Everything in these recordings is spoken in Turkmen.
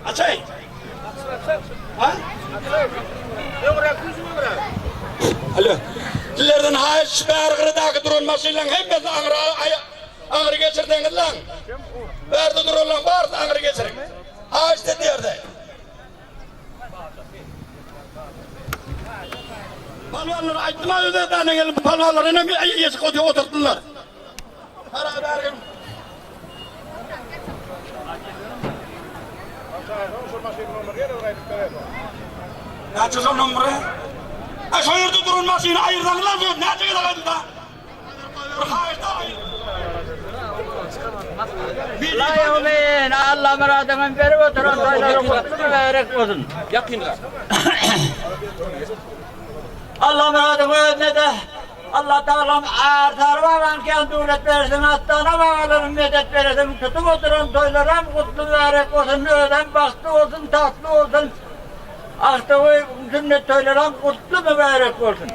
Açaý. Ha? Alo. Sizlerden haýyş şu bäri gyradaky duran maşynlaryň hemmesini aňry aňry geçirseňiz lan. Bärde duranlaryň barysyny aňry geçiriň. Haýyşt edýärde. Palwanlar aýtdym ha özlerine gelip palwanlar ene ýeşik oturtdylar. Näçe şol nomry? Ha şo ýerde duran maşyny aýyrsaňyzlar şo näçe gezek aýdylda? Bir haýyşda aýyr. Laýygymyn Alla myradyňy berip oturan toýlary gutly mübärek bolsun. Ýakynrak. Alla myradyň özüne-de Allah Tagalam Ärsary babaň kän döwlet bersin, Astana babalarym medet bersin, tutup oturan toýlaram gutly mübärek bolsun, özem bagtly bolsun, tagtly bolsun, Agtygy sünnet toýlaram gutly mübärek bolsun.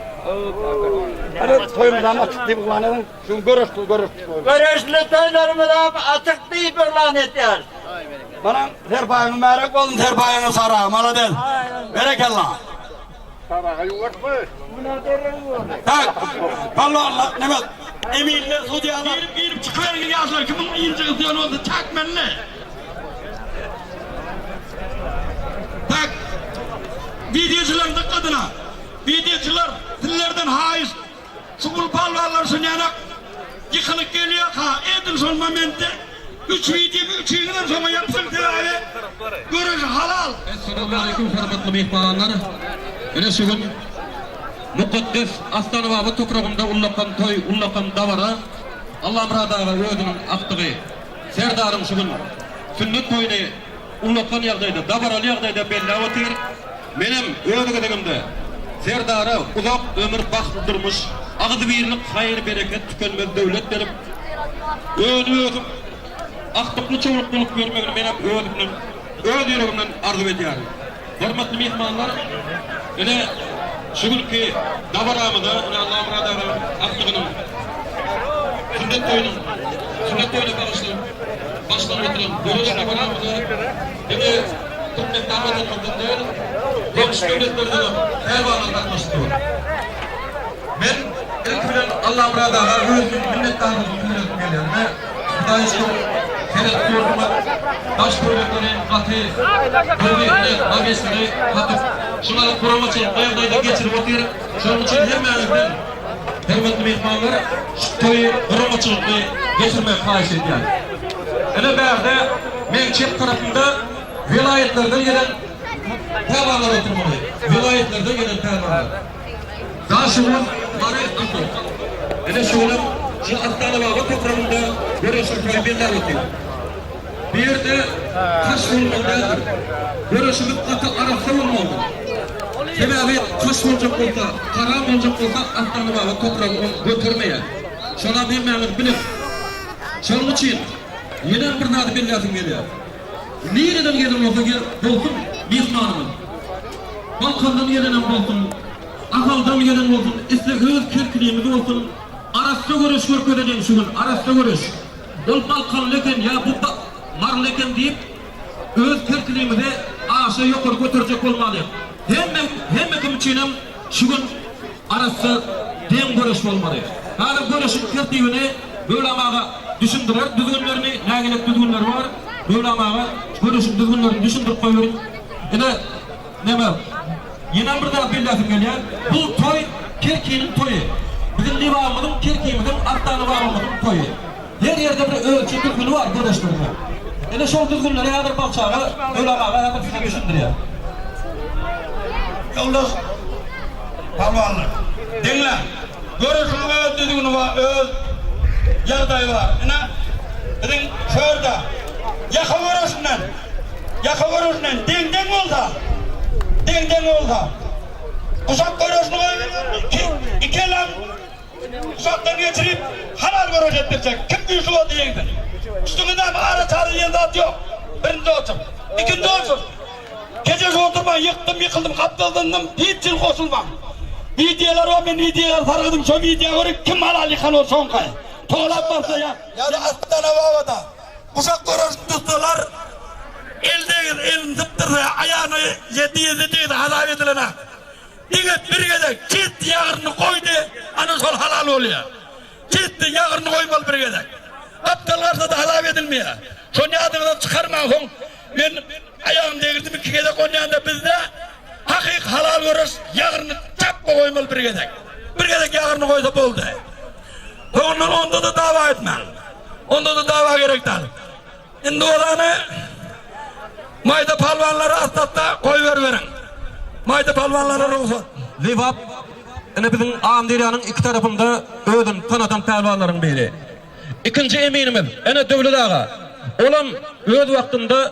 Hany toýumyzam açyk diýip yglan ediň. Şu gün göreşli göreşli toý. Göreşli toýlarymyzam açyk diýip yglan edýäris. Mana serpaýyň mübärek bolsun, serpaýyňy sara, malades. Berekella. Tak, palwanlar, neme, eminler, sudýalar. Girip girip çykybergin ýaşlar, kimiň ynjygy syýan bolsa çäkmenli. Tak, wideoçylaryň dykgatyna, wideoçylar, sizlerden haýyşt, şu uly palwanlar şunýanak ýykylyp gelýärka, edil şol momentde üç wideo üçiňizem şoňa ýapyşyň sebäbi göreş halal. Essalamu aleýkum hormatly myhmanlar. Ine şu gün mukaddes Astanababa topragynda ullakan toý, ullakan dabara Allamyrat aga özüniň akdygy Serdaryň şu gün sünnet toýuny ullakan ýagdaýda, dabaraly ýagdaýda belläp otyr. Menem öz gezegimde Serdara uzak ömür, bagtly durmuş, agzybirlik, haýyr-bereket, tükenmez döwlet berip, özi-özüň agtykly-çowlukly bolup ýörmegini menem özümden, öz ýüregimden arzuw edýärin. Hormatly myhmanlar, ine, şu günki dabaramyza, ine, Allamyrat aga agtygynyň sünnet toýunyň, sünnet toýuna bagyşlanyp başlanyp oturan göreş dabaramyza diňe Türkmenistan Watanymyzdan däl, goňşy döwletlerdenem pälwanlar gatnaşdylar. Men ilki bilen Allamyrat aga özümiň minnetdarlygymy bildiresim gelýär we Hudaýa şükür seredip gördüňiz daş töwerekleri gaty gowy ine nawesleri satyp şulary guramaçylykly ýagdaýda geçirip otyr. Şonuň üçin hemmäňizden hormatly myhmanlar şu toýy guramaçylykly geçirmegi haýyş edýän. Ine bärde meň çep tarapymda welaýatlardan gelen pälwanlar oturmaly. Welaýatlardan gelen pälwanlar. Daşoguz, Mary, Ahal. Ine şu günem şu Astanababa topragynda göreşli toý belläp otyr. Bu ýerde kaş bolmaly däldir. Göreşimiz gaty arassa bolmalydyr. Sebäbi kaş boljak bolsa, haram boljak bolsa Astanababa topragy ony götermeýär. Şonam hemmäňiz biliň. Şonuň üçin ýenem bir zady belläsim gelýär. Nireden gelen bolsa bolsun myhmanymyz. Balkandan gelenem bolsun, Ahaldan gelen bolsun, isle öz Kerkilimiz bolsun, arassa göreş görkezeliň şu gün, arassa göreş. Ol balkanly eken ýa bu maryly eken diýip, öz Kerkilimizi aşa ýokary göterjek bolmalyň. Hemme, hemme kim üçinem şu gün arassa deň göreş bolmaly. Häzir göreşiň tertibini Möwlam aga düşündirer, düzgünlerini, nägelek düzgünleri bar. Möwlam aga göreşiň düzgünlerini düşündirip goýberiň. Ine, Neme, ýenem bir zat belläsim gelýär. Bu toý Kerkiniň toýy. Biziň Lebabymyzyň, Kerkimiziň, Artdana babamyzyň toýy. Her ýerde bir özçe düzgüni bar göreşleriň. Ine şol düzgünleri häzir Bagşy aga, Möwlam aga häzir size düşündirýär. Ýoldaş palwanlar, diňläň. Göreşiň öz düzgüni bar, öz ýagdaýy bar. Ine, biziň şu ýerde ýaka göreşinden Ýaka göreşinden deň-deň bolsa, deň-deň bolsa, guşak göreşini goýbermeli, iki elam guşakdan geçirip, halal göreş etdirjek. Kim güýçli bolsa ýeňsin. Üstüňizde ara-çara diýen zat ýok. Birinji oçur. Ikinji oçur. Kejeşip oturmaň, ýykdym, ýykyldym, gapdaldyndym, hiç ýyl goşulmaň. Wideolar bar, men wideolary sargydym, şo wideo görüň, kim halal ýykan ol şoňky. Tolap barsa ýa. Ýa-da Astana babada. Guşak göreşini tutsalar. El degir, elini sypdyrsa, aýagyna ýedi-ýedi degse hasap edilenak. Diňe bir gezek çet ýagyrnyny goýdy, ana şol halal bolýar. Çetde ýagyrny goýmaly bir gezek. Gapdal garsa-da hasap edilmeýär. Şony ýadyňyzdan çykarmaň soň men aýagymy degirdim iki gezek onýanda bizde hakyky halal göreş ýagyrny çapba goýmaly bir gezek. Bir gezek ýagyrny goýsa boldy. Soňundan onda-da dawa etmäň. Onda-da dawa gerek däl. Indi bolany maýda palwanlary aslatda goýberiberiň. Maýda palwanlara rugsat. Lebap ine biziň Amyderýanyň iki tarapynda özüni tanadan pälwanlaryň biri. Ikinji eminimiz ene Döwlet aga. Olam öz wagtynda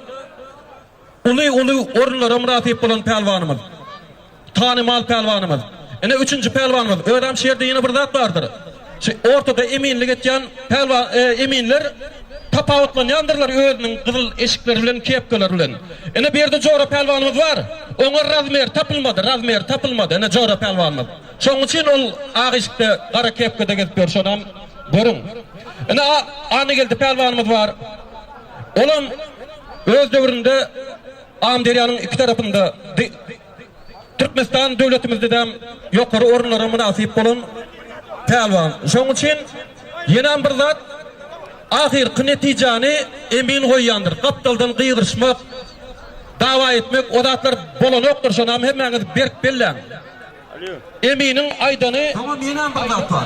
Uly-uly orunlara mynasyp bolan pälwanymyz. Tanymal pälwanymyz. Ine üçünji pälwanymyz. Özem şu ýerde ýene bir zat bardyr. Şu ortada eminlik etýän pälwan eminler tapawutlanýandyrlar özüniň gyzyl eşikleri bilen, kepkaleri bilen. Ine bu ýerde Jora pälwanymyz bar. Oňa razmer tapylmady, razmer tapylmady. Ine Jora pälwanymyz. Şonuň üçin ol ak eşikde, gara kepkada gezip ýör. Şonam görüň. Ine Annageldi pälwanymyz bar. Olam öz döwründe Amyderýanyň iki tarapynda Türkmenistan döwletimizde-de ýokary orunlara mynasyp bolan pälwan. Şonuň üçin ýenem bir zat, ahyrky netijäni emin goýýandyr. Gapdaldan gygyryşmak, dawa etmek o zatlar bolanokdyr, şonam hemmäňiz berk belläň. Eminiň aýdany. Soňam ýenem bir zat bar.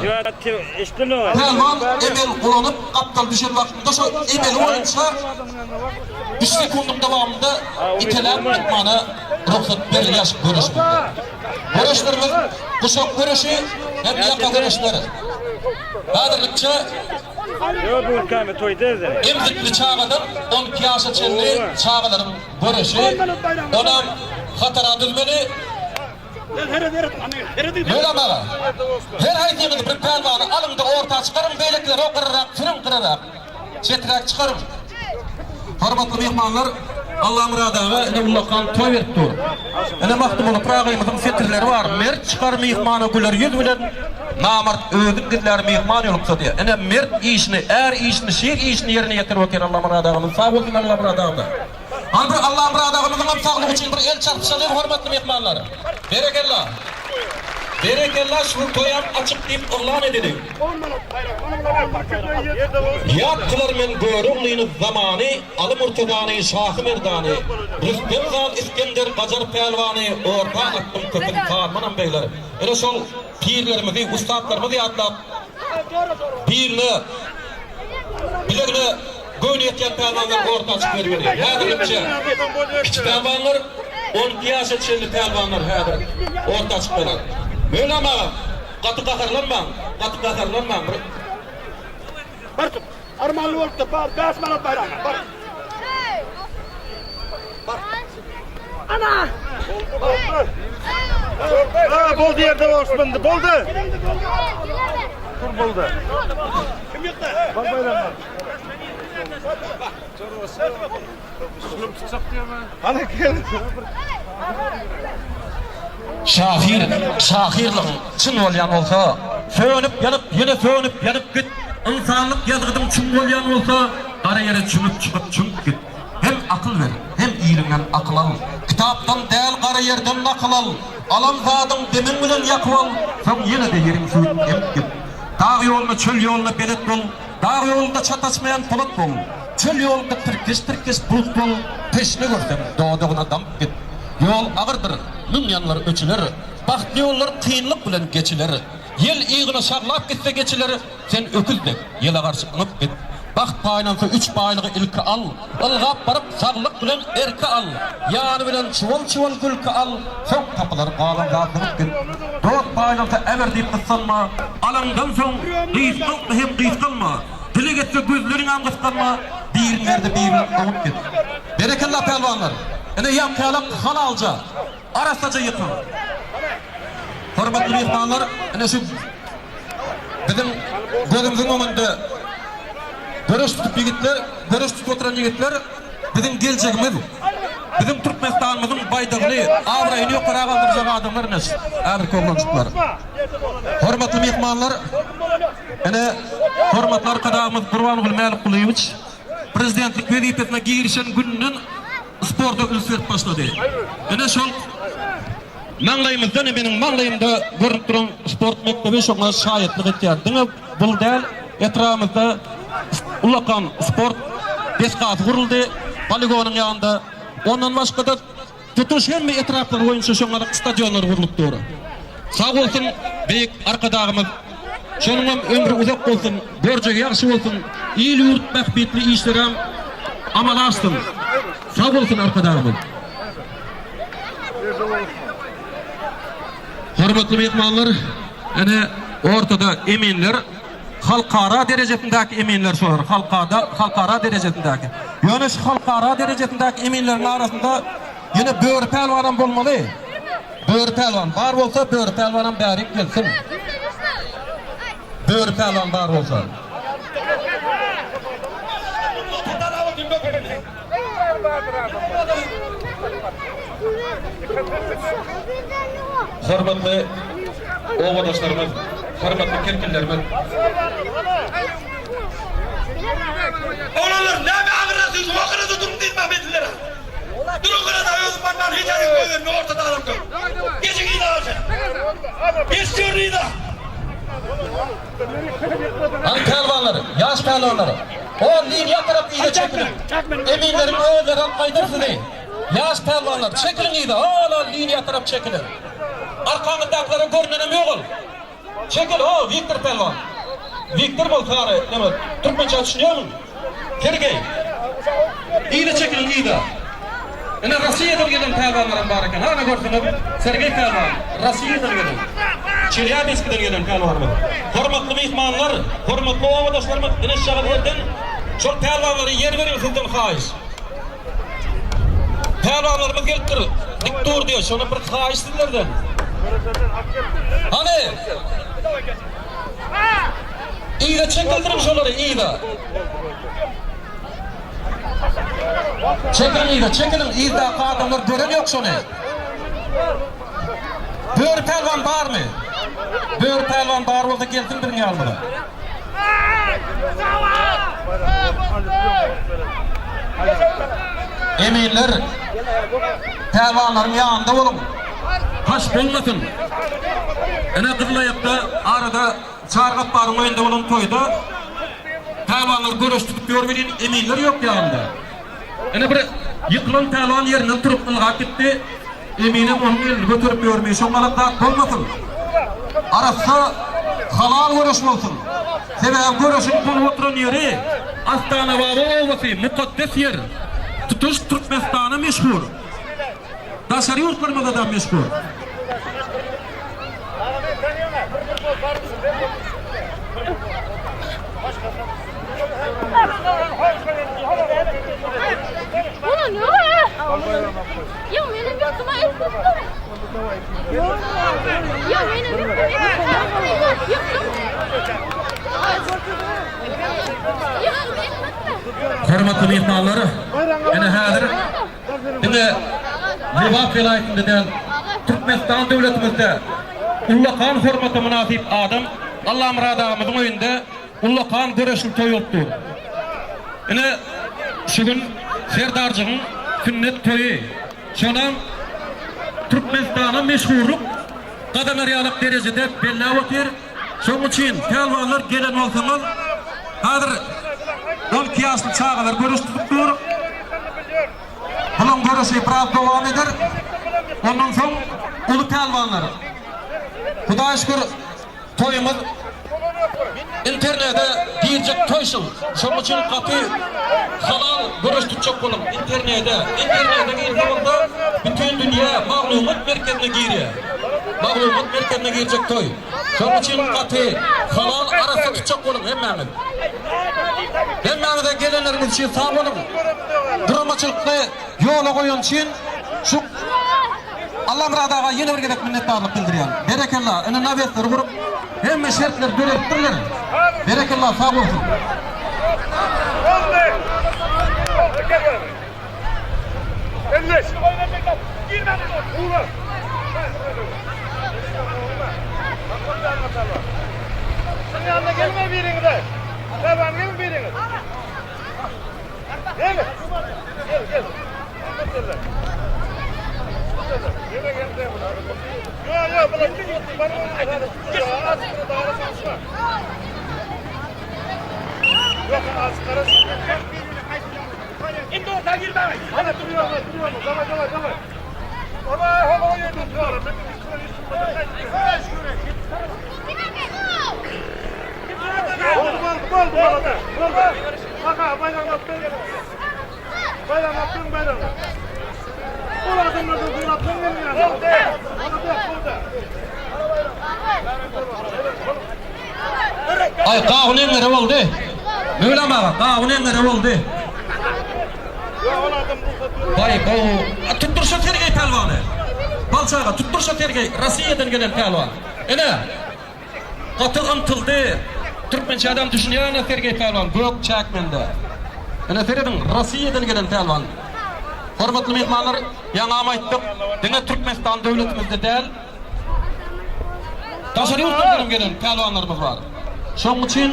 Pälwan emel ulanyp gapdal düşen wagtynda şo emeli boýunça üç sekundyň dowamynda iteläp tutmana rugsat berilýär şu göreşimizde. Göreşlerimiz guşak göreşi hem ýaka göreşleri. Häzirlikçe emzikli çagadan 12 ýaşa çenli çagalaryň göreşi. Onam hatara düzmeli. Möwlam aga, her haýsyňyz bir pälwany alyň-da orta çykaryň, beýlekileri o gyrarak sürüň, gyrarak, çeträk çykaryň. Hormatly myhmanlar, Allamyrat aga ine ullakan toý berip dur. Ine Magtymguly Pyragymyzyň setirleri bar, Mert çykar myhmana güler ýüz bilen, namart özün gizlär myhman ýoluksa diýýär. Ine mert işini, är işini, şir işini ýerine ýetirip otyr Allamyrat agamyz. Sag bolsun Allamyrat aga-da. Hany bir Allamyrat agamyzyňam saglygy üçin bir el çarpyşalyň hormatly myhmanlar. Berekella. Berekella şu gün toýam açyk diýip yglan edeliň. Ýat kylar men Göroglyny zamany, Aly Murtazany, Şahy Merdany, Rüstem Zal Isgender Gajar pälwany orta atdym köpüň sanmanam begler. Ine şol pirlerimizi, ussatlarymyzy ýatlap birine bilegine Göwni ýetýän pälwanlar orta çykyp bermeli. Häzirlikçe kiçi pälwanlar, 12 ýaşa çenli pälwanlar häzir orta çykmaly. Möwlam agam, gaty gaharlanmaň, gaty gaharlanmaň. Bir Bar tut. Armanly bolupdyr. Bar, 5 manat baýragyňa. Bar. Bar. Ana! Boldy, boldy. Ha, boldy ýerde bolsun. Boldy. Tur boldy. Kim ýykdy? Bar baýragyňa. Şahyr, şahyrlygyň çyn bolýan bolsa, Sönüp ýanyp, ýene sönüp ýanyp git. Ynsanlyk ýazgydyň çuň bolýan bolsa, Gara ýere çümüp çykyp çümüp git. Hem akyl ber, hem iliňden akyl al. Kitapdan däl gara ýerden nakyl al. Alan zadyň demiň bilen ýakyp al, Soň ýene-de ýeriň suwun emip git. Dag ýoluna, çöl ýoluna belet bol, Dag ýolunda çat açmaýan polat bol, Çöl ýolunda tirkeş-tirkeş bulut bol, Teşne görseň, dodagyna damyp git. Ýol agyrdyr, müň ýanlar öçüler, Bagtly ýollar kynlyk bilen geçiler. Ýel ygyna şaglap gitse geçiler, Sen öküz dek ýele garşy yňyp git. Bagt paýlansa üç baýlygy ilki al, Ylgap baryp saglyk bilen erki al, Ýany bilen çuwal-çuwal gülki al, Soň tapylar galan zat zyňyp git. Dost paýlansa äber diýip gyssanma, Alaňdan soň gysgaltma hem gysgalma, Dileg etse gözleriňem gysganma, Birin ber-de birin oňup git. Berekella pälwanlar! Ine ýaňky-ýalak halalja, arassaja ýykyň. Hormatly myhmanlar, ine şu biziň gözümiziň öňünde göreş tutup ýigitler, göreş tutup oturan ýigitler biziň geljegimiz, biziň Türkmenistanymyzyň baýdagyny, abraýyny ýokary galdyrjak adamlar ine şu häzirki oglanjyklar. Hormatly myhmanlar, ine hormatly Arkadagymyz Gurbanguly Mälikgulyýewiç prezidentlik wezipesine girişen gününden. sporta üns berip başlady. Ine şol maňlaýymyzda ine meniň maňlaýymda görnüp duran sport mekdebi şoňa şaýatlyk etýär. Diňe bul däl, etrabymyzda ullakan sport desgasy guruldy, poligonyň ýanynda. Ondan başga-da tutuş hemme etraplar boýunça şoňa stadionlar gurlup dur. Sag bolsun Beýik Arkadagymyz. Şonuňam ömri uzak bolsun, görjegi ýagşy bolsun, il-ýurt bähbitli işlerem amala aşsyn. Sag bolsun Arkadagymyz. Hormatly myhmanlar, ine ortada eminler, halkara derejesindäki eminler şolar, halkada, halkara derejesindäki. Ýöne şu halkara derejesindäki eminleriň arasynda ýene Böri pälwanam bolmaly. Böri pälwan bar bolsa, Böri pälwanam bärik gelsin. Böri pälwan bar bolsa. Hormatly obadaşlarymyz, hormatly kerkillerimiz! Oglanlar näme agyrasy şu agyrada duruň diýdim men sizlere. Duruň gyrada özüm barman hiç ýere goýberme ortada adam köp. Geçiň yza sen. Geç diýen yza. Hany pälwanlar, ýaş pälwanlar. O liniýa tarap yza çekiliň. Eminleriň özleri alyp gaýdar sizi. Ýaş pälwanlar, çekiliň yza, ol-ol liniýa tarap çekiliň. Arkaňyzdakylara görnenem ýok ol. Çekil, o, Wiktor pälwan. Wiktor bol sary, näme, türkmençä düşünýärmiň? Sergeý. Yza çekiliň, yza. Ine, Rossiýadan gelen pälwanlaram bar eken. Hana görseňiz, Sergeý pälwan, Rossiýadan gelen. Çelýabinskiden gelen pälwanymyz. Hormatly myhmanlar, hormatly obadaşlarymyz, ine şagal ýerden şol pälwanlara ýer beriň sizden haýyş. Pälwanlarymyz gelipdir. Dik dur diýýär. Şondan bir haýyş sizlerden. Hany? Yza çekildiriň şolary, yza. Çekiliň yza, çekiliň. Yzdaky adamlar gören ýok şony. Böri pälwan barmy? Böri pälwan bar bolsa gelsin biziň ýanymyza. Eminler, pälwanlaryň ýanynda boluň. Haş bolmasyn. Ine Gyzylaýakda arada Çary Gapbaryň öýünde bolan toýda pälwanlar göreş tutup ýör welin eminler ýok ýanynda. Ine bir ýykylan pälwan ýerinden turup ylgap gitdi. Eminem onuň elini göterip ýörmi, şoň galan zat bolmasyn. Arassa, halal göreş bolsun. Sebäbi göreşiň bolup oturan ýeri Astanababa obasy, mukaddes ýer. Tutuş Türkmenistana meşhur. Daşary ýurtlarymyzda-da meşhur. Hormatly myhmanlar, ine häzir diňe Lebap welaýatynda däl, Türkmenistan döwletimizde ullakan hormata mynasyp adam Allamyrat agamyzyň öýünde Ullakan göreşli toý bolup dur. Ine, şu gün Serdarjygyň sünnet toýy. Şonam Türkmenistana meşhurlyk gazanar ýalak derejede belläp otyr. Şonuň üçin pälwanlar gelen bolsaňyz, häzir 12 ýaşly çagalar göreş tutup dur. Bulaň göreşi biraz dowam eder. Ondan soň uly pälwanlar. Hudaýa şükür, Toýumyz internede girjek toý şul. Şonuň üçin gaty halal göreş tutjak boluň internede. Internede girse bolsa bütin dünýä maglumat merkezine girýär. Maglumat merkezine girjek toý. Şonuň üçin gaty halal arassa tutjak boluň hemmäňiz. Hemmäňize gelenleriňiz üçin sag boluň. Guramaçylykly ýola goýan üçin şu Allamyrat aga ýene bir gezek minnetdarlyk bildirýän. Berekella, ine nawesleri gurup, hemme şertleri döredipdirler. Berekella, sag bolsun. Ay gawun eňňere boldy. Möwlam aga, gawun eňňere boldy. Baý, gowy. Tutdur şo Sergeý pälwany. Balça aga, tutdur şo Sergeý, Rossiýadan gelen pälwan. Ine. Gaty ymtyldy. Türkmençe adam düşünýär ine Sergeý pälwan, gök çäkmende. Ine serediň, Rossiýadan gelen pälwan. Hormatly myhmanlar, ýaňam aýtdyk, diňe Türkmenistan döwletimizde däl, Daşary ýurtlardan hem gelen pälwanlarymyz bar. Şonuň üçin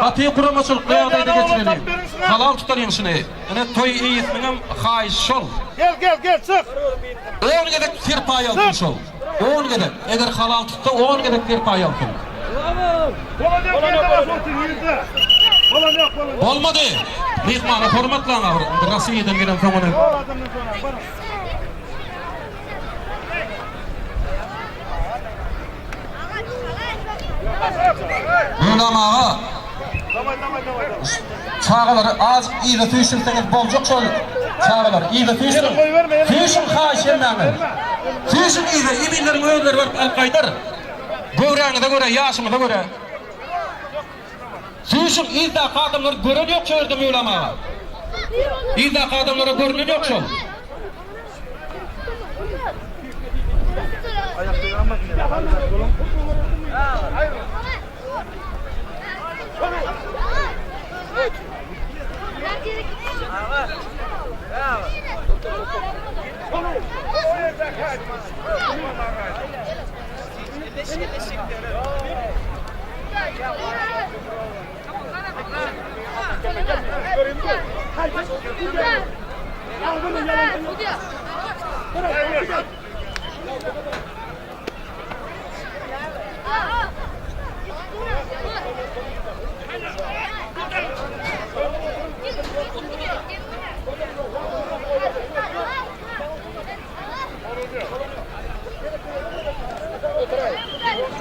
gaty guramaçylykly ýagdaýda geçireli. Halal tutalyň şuny. Ine toý eýesiniň hem haýyşy şol. Gel gel gel çyk. On gezek serpaý alsyn şol. On gezek. Eger halal tutsa on gezek serpaý alsyn. Bolmady. Myhmany hormatlaň ahyr. Indi Rossiýadan gelen soň ony. Möwlam aga, çagalary azjyk yza süýşürseňiz boljak şol çagalary yza süýşüriň. Süýşüň haýyş hemmäňiz. Süýşüň yza, eminleriň özleri baryp alyp gaýdar. Göwräňize görä, ýaşyňyza görä. Süýşüň yzdaky adamlar gören ýok şo ýerde Möwlam aga. Yzdaky adamlara görnen ýok şol.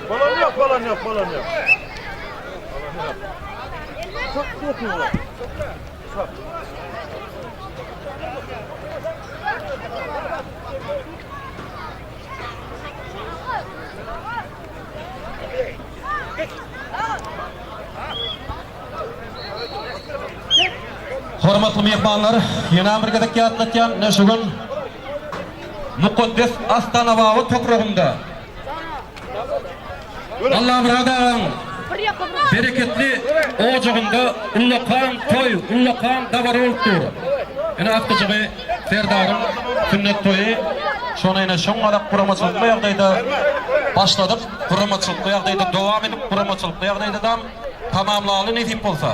Bolan yok, bolan yok, bolan yok. Hormatly myhmanlar, ýene bir gezek ýatlatýan, ine şu gün mukaddes Astanababa topragynda Allamyrat agaň bereketli ojagynda ullakan toý, ullakan dabara bolup dur. Ine agtyjygy Serdaryň sünnet toýy. Şony ine şoňňalak guramaçylykly ýagdaýda başladyk, guramaçylykly ýagdaýda dowam edip, guramaçylykly ýagdaýda-da tamamlaly nesip bolsa.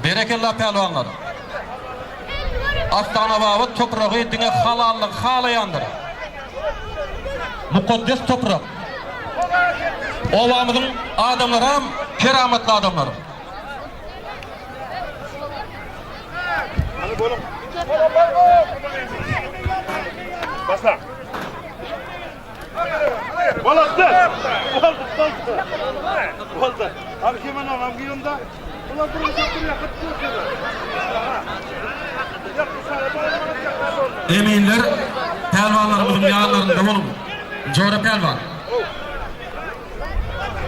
Berekella pälwanlar. Astanababa topragy diňe halallygy halaýandyr. Mukaddes toprak. Obamyzyň adamlaram keramatly adamlar. Başla. Boldy. Boldy, boldy. Boldy. Abi kim ana, am giýunda. Ulan durun çapdyr ya, kıt Eminler pälwanlarymyzyň ýanlarynda boluň. Jora pälwan.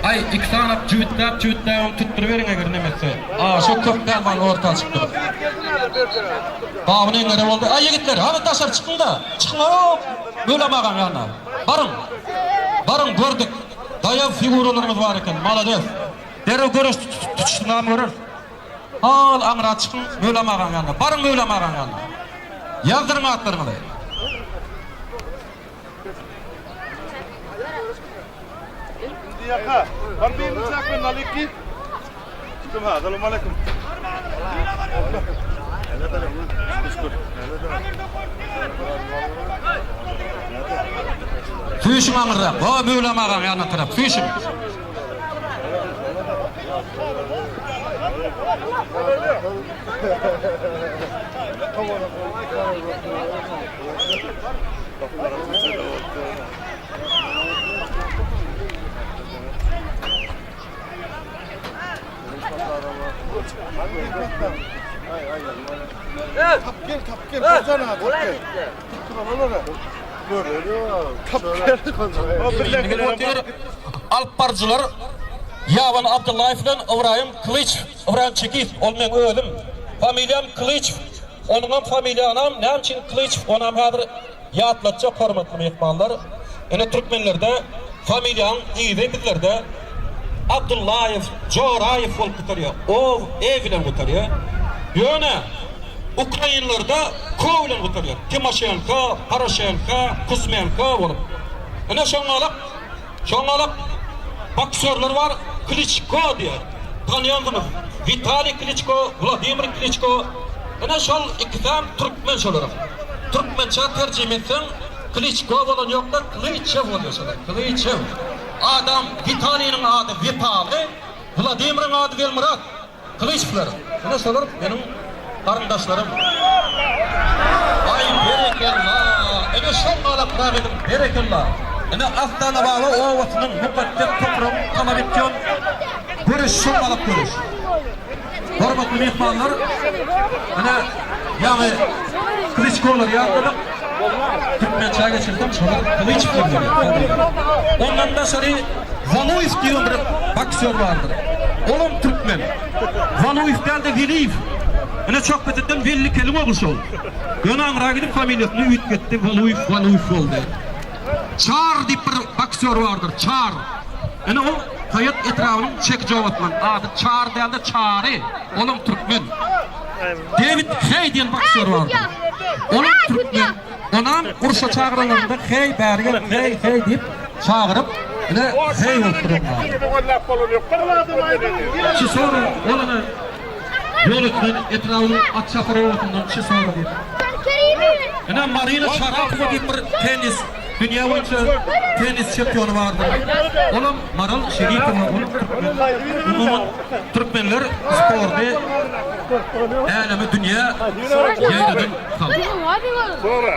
Aý, iki sany jübütläp jübütläp hem tutduryberiň eger neme etse. A, şo köp pälwan orta çykdy. Gawun eňňere boldy. Aý ýigitler, hany daşary çykyň-da. Çykyň-ow, Möwlam agaň ýanyna. Baryň. Baryň, gördük. Daýaw figuralaryňyz bar eken, malades. Derrew göreş tutuşynam göreris. Hal aňra çykyň, Möwlam agaň ýanyna. Baryň Möwlam agaň ýanyna. Ýazdyryň atlaryňyzy. Indi ýaka. Bar birini çak men alyp git. Kim ha, salam aleyküm. Süýşüň aňyrrak. Ho, Möwlam agaň ýanyna tarap süýşüň. Alyp baryjylar Ýaban Abdyllaýew bilen Ybraýym Kylyç, Ybraýym Çekiýew, ol meň özüm. Familiýam Kylyçew. Onuňam familiýanam näme üçin Kylyçew, onam häzir ýatlatjak hormatly myhmanlar. Ine türkmenlerde familiýaň yzy bizlerde Abdyllaýew, Joraýew bolup gutarýar. Ow, e bilen gutarýar. Ýöne Ukrainlerde ko bilen gutarýar. Timoşenko, Poroşenko, Kuzmenko bolup. Ine şoňňalak, şoňňalak boksörler bar, Kliçko diýýär. Tanýansyňyz. Witaliý Kliçko, Wladimir Kliçko. Ine şol ikisem türkmen şolaryň. Türkmençä terjime etseň Kliçko bolan ýok-da, Klyçew bolýar şolar. Klyçew. Adam Witaliýniň ady Wepaly, Wladimiriň ady Welmyrat. Klyçewler. Ine şolar meniň garyndaşlarym. Aý berekella! Ine şol galakrak ediň, berekella! Ine Astanababa obasynyň mukaddes topragyň talap etýän göreşi şol galak göreş. Hormatly myhmanlar, ine ýaňy Kliçkolary ýatladyk. Türkmençä geçirsem şolar Klyçewler bolýar. Ondan daşary Waluýew diýen bir boksýor bardyr. Olam türkmen. Waluýew däl-de Weliýew. Ine Çohpetekden Welli keliň ogly şol. Ýöne aňra gidip familiýasyny üýtgetdi, Waluýew, Waluýew boldy. Çar diýip bir boksýor bardyr, Çar. Ine ol Saýat etrabynyň Çekiji obasyndan. Ady Çar däl-de Çary. Olam türkmen. Dewid Heý diýen boksýor bardyr. Olam türkmen. Onam urşa çagyranlarynda heý bäri gel heý heý diýip çagyryp ine heý bolupdyr onuň ady. Çisora ol ine Ýolöten etrabynyň Atçapar obasyndan Çisora diýip. Ine Marina Şarapowa diýip bir tennis dünýä boýunça tennis çempiony bardyr. Olam Maral Şeripowa olam türkmen. Umuman türkmenler sporty äleme dünýä ýaýradan halk. Sonra.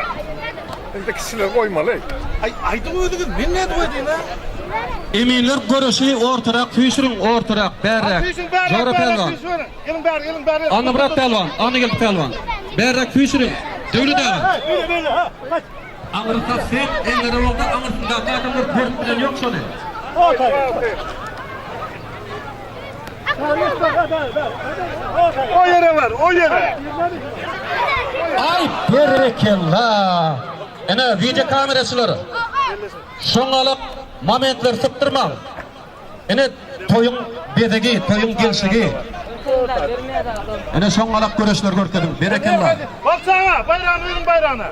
Indi kişiler goýmaly. Aý aýdyň özüňiz men nädip aýdaýyn a? Eminler göreşi ortarak süýşüriň ortarak bärräk. Süýşüň bärräk Jora bärräk pälwan. süýşüberiň. Geliň bäri geliň bäri. Annamyrat pälwan, Annageldi pälwan. Bärräk süýşüriň. Döwlet aga. Beýle beýle ha. Kaç. Aňyrysy sen ellere bolsa aňyrsyndaky adamlar görüp bilen ýok şony. O ýere bar, o ýere. Aý berekella. Ine wideo kameraçylar. Şoňalak momentleri sypdyrmaň. Ine toýuň bezegi, toýuň gelşigi. Ine şoňalak göreşleri görkeziň. Berekella. Bolçaňa, baýragyny beriň baýragyny.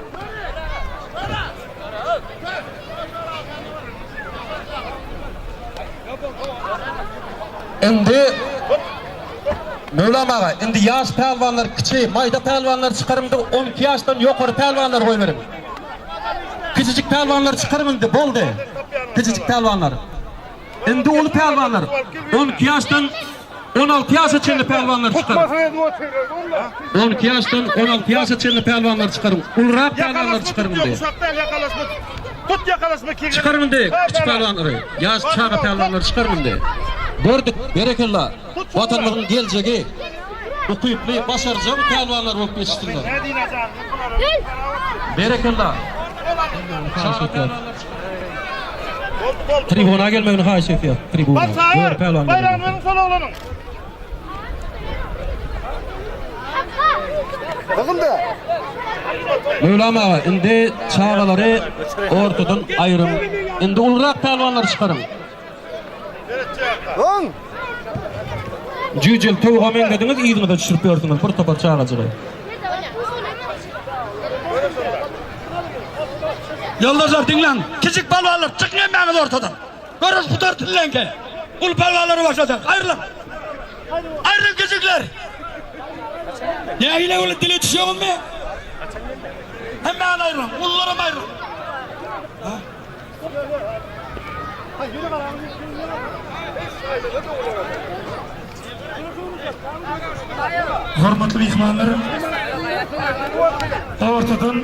Indi Möwlam aga, indi ýaş pälwanlar, kiçi, maýda pälwanlary çykaryň-da, 12 ýaşdan ýokary pälwanlary goýberiň. Kiçijik pälwanlary çykaryň indi, boldy. Kiçijik pälwanlar. Indi uly pälwanlar, 12 ýaşdan 16 ýaşa çenli pälwanlary çykaryň. 12 ýaşdan 16 ýaşa çenli pälwanlary çykaryň. Ulurak pälwanlary çykaryň indi. Tut ýakalaşma kegeli. Çykaryň indi kiçi pälwanlary. Ýaş çaga pälwanlary çykaryň indi. Gördük, berekella. Watanymyzyň geljegi ukyply, başarjaň pälwanlar bolup ýetişdiler. Berekella. Çaga pälwanlary Tribuna gelmegini haýyş edýär. Tribuna. Gör pälwan. Baýragyny beriň şol oglanyň. Möwlam aga, indi çagalary ortadan aýryň. Indi ulurak pälwanlary çykaryň. Öň. Jüýjeli towuga meňzediňiz, yzyňyza düşürip ýörsüňiz bir topar çagajygy. Ýoldaşlar diňläň, kiçik palwanlar çykyň hemmäňiz ortadan. Göreş gutar tilleňki. Uly palwanlara başlajak. Aýrylyň. Aýrylyň kiçikler. Nähili boldy dile düşýäňizmi? Hemmäňiz aýrylyň, ulularam aýrylyň. Hormatly myhmanlar, ortadan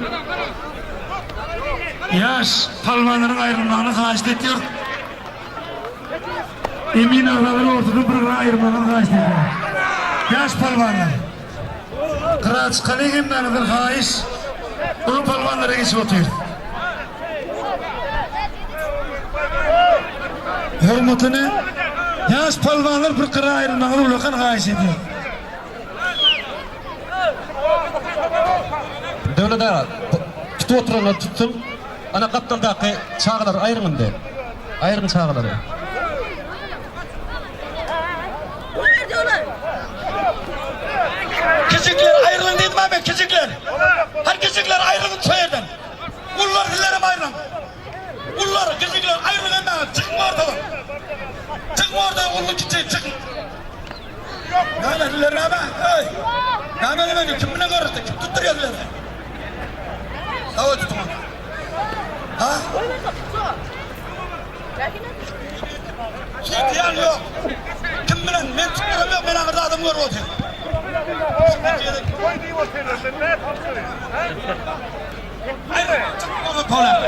ýaş palwanlaryň aýrylmagyny haýyşt edýär. Emin agzalary ortadan bir gyra aýyrmagyny haýyşt edýär. Ýaş palwanlar, gyra çykalyň hemmäňizden haýyş, uly palwanlara geçip otyrys. Hormatyny ýaş palwanlar bir gyra aýrylmagyny ullakan haýyş edýär. Döwlet aga, tutup oturanlar tutsun. Ana gapdaldaky çagalary aýryň indi. Aýryň çagalary. Kiçikler aýrylyň diýdim a men kiçikler. Hany kiçikler aýrylyň şu ýerden. Gullar sizlerem aýrylyň. Gullar kiçikler aýrylyň hemmäňiz çykyň ortadan. Çykyň ortadan gully kiçi çykyň. Näme sizler näme? Eý! Näme näme kim bilen görüşdi? Kim tutdurýar sizleri? Hawa tutuň. Ha? Tutýan ýok. Kim bilen? Men tutduram ýok, men aňyrda adam görüp otyryn. Goý diýip otyrlar, sen näme tutdurýaň? Aýryl, çyk ortadan Polat.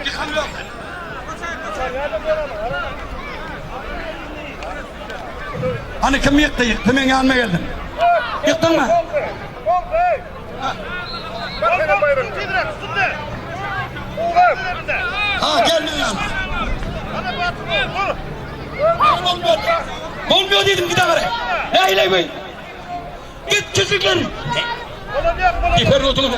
Ýykan ýok. Hany kim ýykdy? Ýykdy meň ýanyma geldin. Ýykdyňmy? Ha, gel meň ýanyma. Bolmuyor. Bolmuyor dedim gide gare. Ne ile Git çocuklar. Yeter oturun.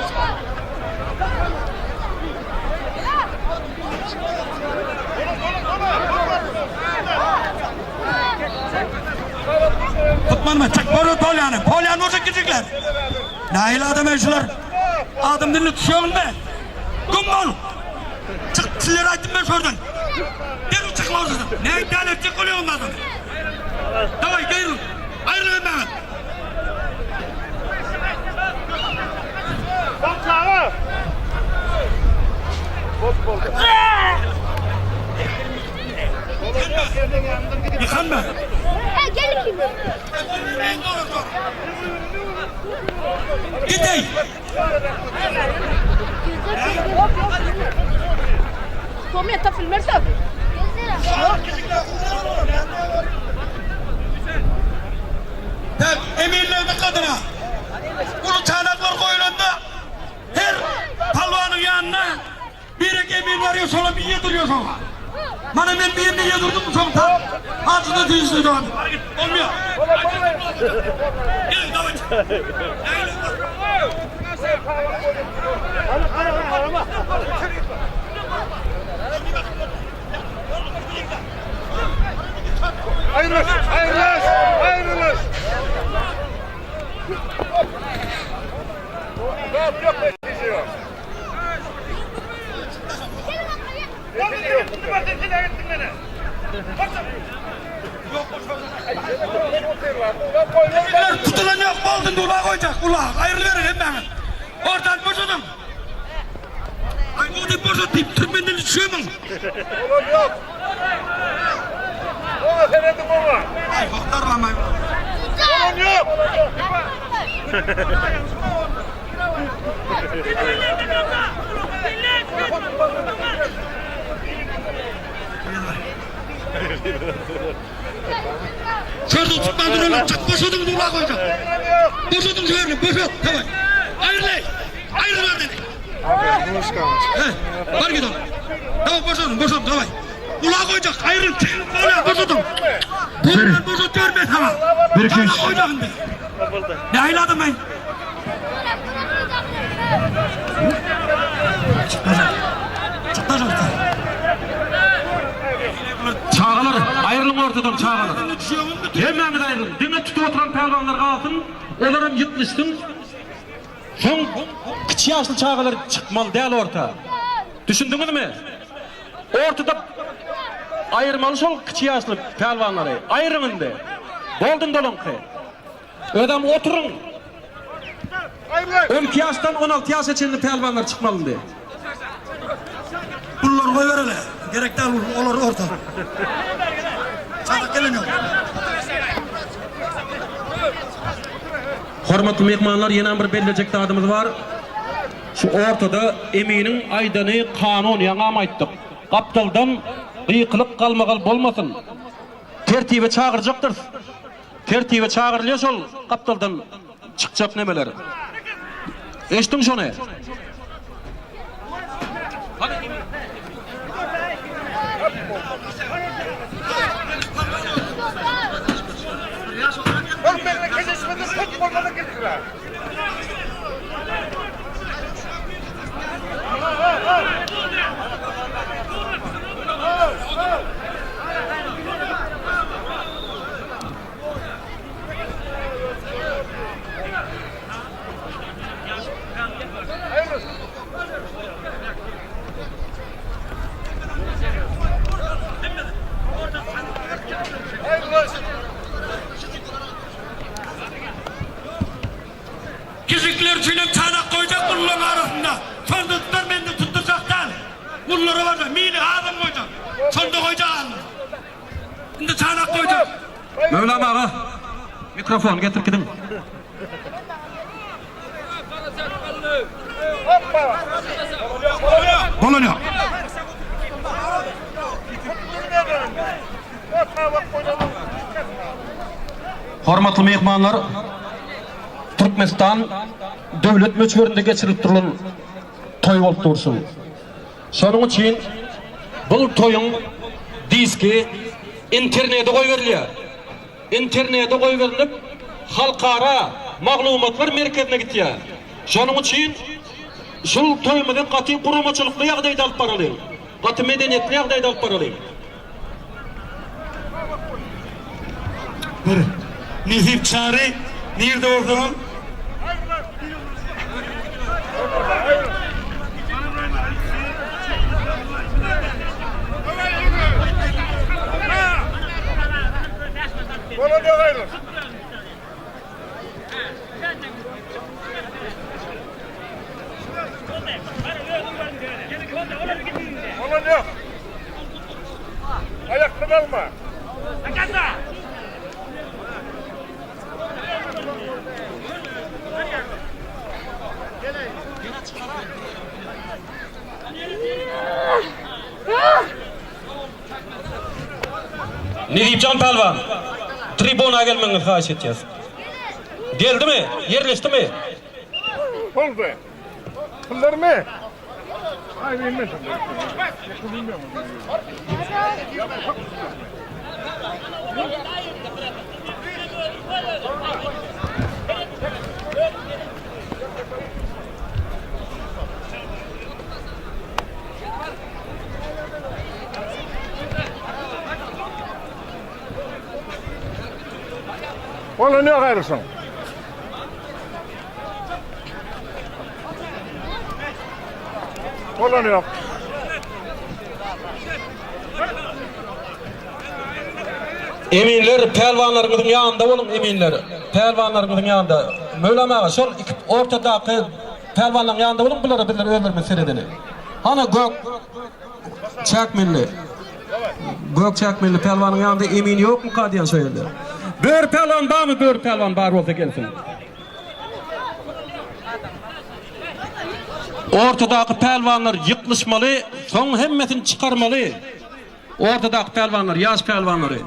Tutmanma, çek boru polyanı. Polyanı vuracak küçükler. Nail adam eşiler. Adam dilini tutuyorsun be. Güm ol. Çık, sizlere aytdım ben şuradan. Gel çıkma oradan. Ne tane çık oluyor onlardan. Davay gel. Ayrılın bana. Yıkanma. Gel kim? Gidey. Kometa filmer tabi. Tak, emirler dikkatine. Ulu çanaklar koyulanda her palvanın yanına bir emir varıyor sonra bir yediriyor sonra. Bana ben bir yerini yedirdim sonra tam ağzına tüysüzü doğru. Olmuyor. Gelin davut. Ayrılış, ayrılış, ayrılış. Yok, yok, netice yok. Emirler tutulan yok, boldun dulağa koyacak, ula. Ayrılıverin hemmäňiz. Ortadan boşadın. Ay o boşat deyip Türkmenden düşüyor mu? Oğlum yok. Ona sen edin ona. Ay baklar var mı? Oğlum yok. Şurada tutmadın oğlum. Çık boşadın dulağa koyacak. Boşadın şöyle, boşat. Tamam. Ayrıl. Ayrıl oradan. He, var gidelim. Tamam boşadın, boşadın, tamam. Kulağa koyacak, ayrıl, çıkın, böyle boşadın. Bundan boşat görme tamam. Bir, iki, üç. Kulağa koyacak şimdi. Ne ayladım ben? Çıkacak. Çıkacak. Çagalar aýrylyň ortadan çagalar. Hemmämiz aýrylyň. Diňe tutup oturan pälwanlar galsyn, olaram ýyklyşsyn. Soň kiçi ýaşly çagalar çykmaly däl orta. Düşündiňizmi? Ortada aýyrmaly şol kiçi ýaşly pälwanlary. Aýryň indi. Boldun doluňky. Özem oturyň. 12 ýaşdan 16 ýaşa çenli pälwanlar çykmalydy. Pullary goýbereli. Gerek däl olar orta. Çanak gelen ýok. Hormatly myhmanlar, ýene bir bellejek zadymyz bar. Şu ortada eminiň aýdany kanun, ýaňam aýtdyk. Gapdaldan gykylyk galmagal bolmasyn. Tertibe çagyrjakdyrys. Tertibe çagyrylýar şol gapdaldan çykjak nemeler. Eşitdiň şony? Kişikler üçinem çanak goýjak gullaryň arasynda. Şonda tutar mende tutdurjak däl. Gullara barda mini azam goýjak. Şonda goýjak alnyna. Indi çanak goýjak. Möwlam aga, mikrofon getir gidiň. Bolan ýok. Hormatly myhmanlar, Türkmenistan döwlet möçberinde geçirilip durulan toý bolup dursun. Şonuň üçin bu toýuň diski internete goýberilýär. Internete goýberilip, halkara maglumatlar merkezine gitýär. Şonuň üçin şul toýumyzy gaty guramaçylykly ýagdaýda alyp baralyň. Gaty medeniýetli ýagdaýda alyp baralyň. Bir Nesip Çary nirde bolsaňam. Nezipjan pälwan, tribuna gelmegiňizi haýyş etýäs. Geldimi? Ýerleşdimi? Boldy. Pullarmy? Ay bilmem. Ola ne gaýrysyn? Bolan ýok. Eminler pälwanlaryňyzyň ýanynda boluň eminler. Pälwanlaryňyzyň ýanynda. Möwlam aga şol iki ortadaky pälwanlaryň ýanynda boluň bulara bizler özlerimiz seredeli. Hana gök çäkmenli. Gök çäkmenli pälwanyň ýanynda emin ýokmuka diýen şo ýerde. Bör pälwan barmy bör pälwan bar bolsa gelsin. Ortadaky pälwanlar ýyklyşmaly, soň hemmesini çykarmaly. Ortadaky pälwanlar, ýaş pälwanlary.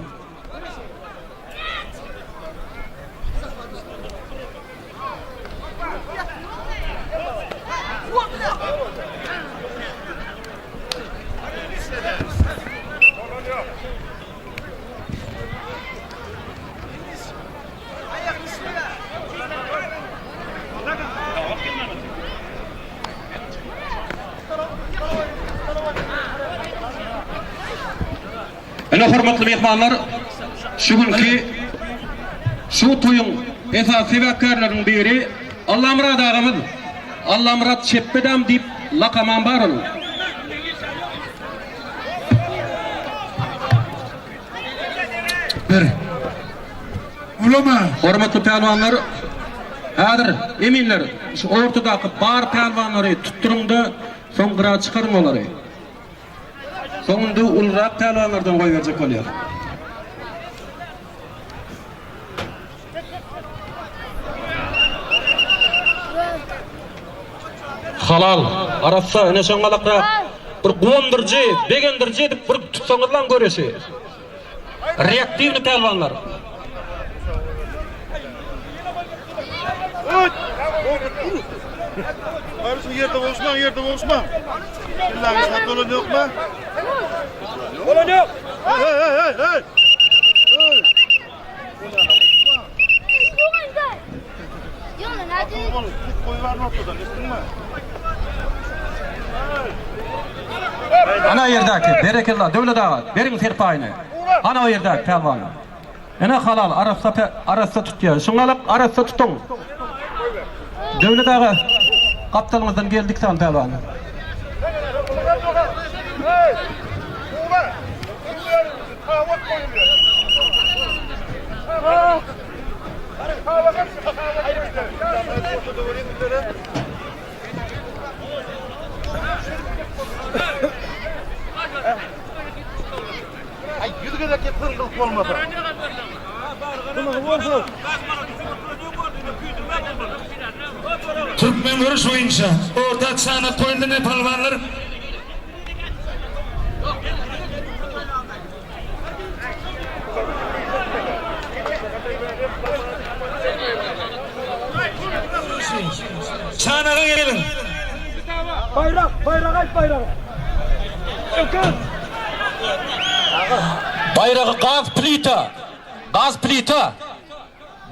Ine hormatly myhmanlar, şu günki şu toýuň esasy sebäpkärleriniň biri Allamyrat agamyz. Allamyrat Çepbedam diýip lakamam bar onuň. Bir. Ulama. Hormatly pälwanlar, häzir eminler şu ortadaky bar pälwanlary tutduryňda, soň gyra çykaryň olary. Soňunda ulurak pälwanlardan goýberjek bolýar. Halal, arassa, ine şoňalakrak bir guwandyryjy, begendiriji edip bir tutsaňyzlaň göreşi. Reaktiwny pälwanlar. Barışın yerde boğuşma, yerde boğuşma. İlla bir olan yok mu? Olan yok. Hey hey hey hey. Hey. Ana ýerdäki, berekella, Döwlet aga, beriň serpaýyny. Ana o ýerdäki pälwana. Ene halal, arassa, arassa tutýar. Şuňalak arassa tutuň. Döwlet aga, gapdalyňyzdan geldik san pälwana. Ay yüz gezek yetsin kılık bolmasa. Kılık bolsun. Türkmen görüş boýunça orta çanak goýuldy ne palwanlar. Çanaga geliň. Bayrak, bayrak aýt bayragy. Öküz. Baýragy gaz plita. Gaz plita.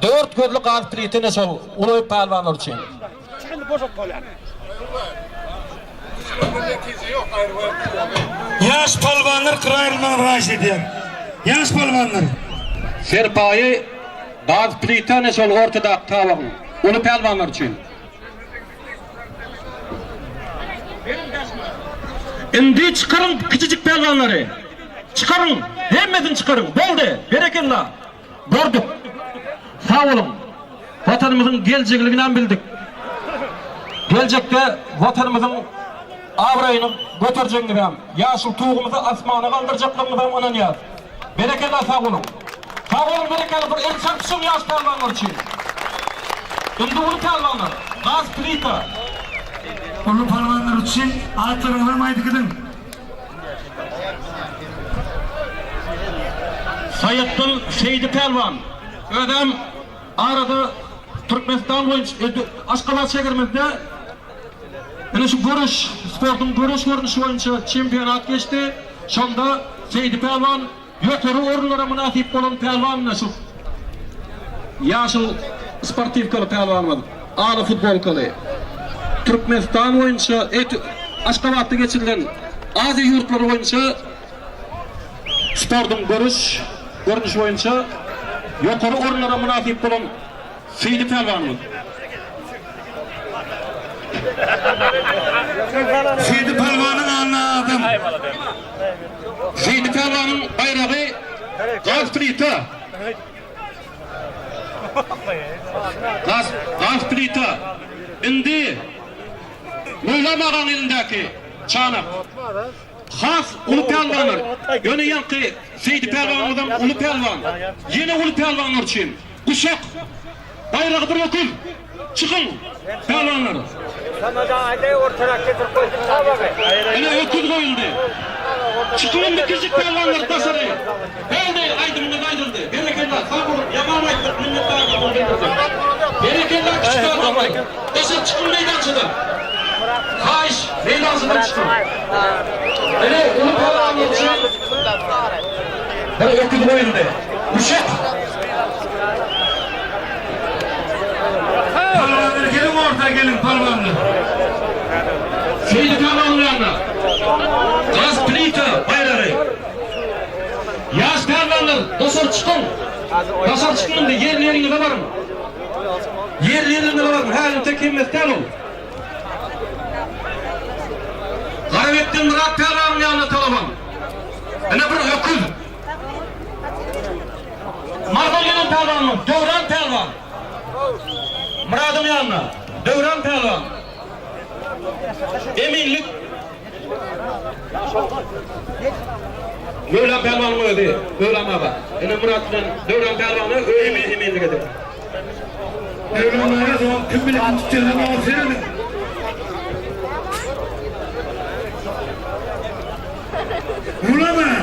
Dört gözli gaz plita ne şol uly pälwanlar üçin. Şimdi boşalt bolýar. Ýaş palwanlar gyra aýrylmagyny haýyş edýär. Ýaş palwanlar. Serpaýy gaz plita ne şol ortadaky tabagyň uly pälwanlar üçin. Indi çykaryň kiçijik pälwanlary. Çykaryň, hemmesini çykaryň. Boldy, berekella. Gördük. Sag boluň. Watanymyzyň geljegliginem bildik. Geljekde Watanymyzyň abraýyny göterjegiňizem, ýaşyl tugumyzy asmana galdyrjaklygyňyzam ynanýas. Berekella sag boluň. Sag boluň berekella bir el çarpyşyň ýaş pälwanlar üçin. Indi uly pälwanlar, gaz plita. Uly palwanlar üçin atlaryňyzam aýdyp gidiň. Saýatdyl Seýdi pälwan özem arada Türkmenistan boýunça Aşgabat şäherimizde ine şu göreş sportuň göreş görnüşi boýunça çempionat geçdi. Şonda Seýdi pälwan ýokary orunlara mynasyp bolan pälwan ine şu ýaşyl sportiwkaly pälwanymyz, ala futbolkaly. Türkmenistan boýunça Aşgabatda geçirilen Aziýa ýurtlary boýunça sportuň göreş görnüşi boýunça ýokary orunlara mynasyp bolan Seýdi pälwanymyz. Seýdi pälwanyň alnyna adam. Seýdi pälwanyň baýragy gaz plita. Gaz, gaz plita. Indi Möwlam agaň elindäki çanak. Has uly pälwanlar. Ýöne ýaňky Seýdi pälwanymyzam uly pälwan. Ýene uly pälwanlar üçin. Guşak! Baýragy bir öküz! Çykyň, pälwanlar! Ine öküz goýuldy. Çykyň indi kiçijik pälwanlar daşary. Boldy, aýdymyňyz aýdyldy. Berekella, sag boluň, ýaman aýtdyk, minnetdarlygymyzy bildirdik. Berekella kiçi pälwanlar. Daşary çykyň meýdançadan. Haýyş, meýdançadan çykyň. Ine uly pälwanlar üçin bir öküz goýuldy. Guşak! Palwanlar geliň orta geliň palwanlar. Seýdi pälwanyň ýanyna. Gaz plita baýragy. Ýaş pälwanlar daşary çykyň. Daşary çykyň indi ýerli-ýeriňize baryň. Ýerli-ýeriňize baryň. Hä entek hemmesi däl ol. Garabekden Myrat pälwanyň ýanyna talaban. Ine bir öküz. Mardan gelen. pälwanymyz Döwran pälwan. Myradyň ýanyna Döwran pälwan. Eminlik Möwlam pälwanyň özi, Möwlam aga. Ine Myrat bilen Döwran pälwana özi eminlik eder. Möwlam aga soň kim bilen kim tutjagyna maňa serediň. Möwlam aga.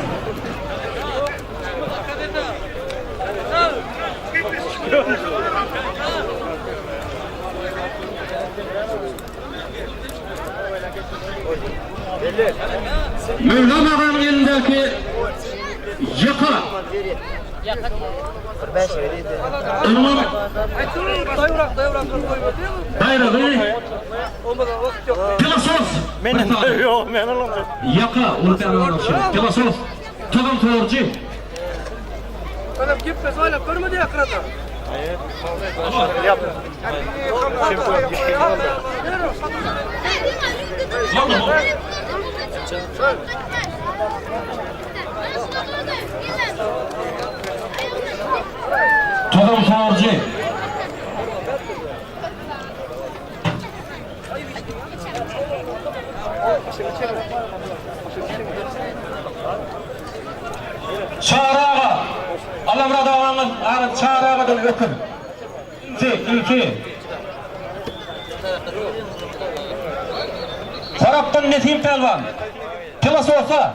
Möwlam aganyň elindäki ýaka. Onuň baýragy filosof. Ýaka uly filosof. Tozan sorujy. Tozan sorujy. Çary aga, Allamyrat agaňyz aga Çary agadan öküz. Ilki, ilki. Farapdan Nesim pälwan. Filosofa.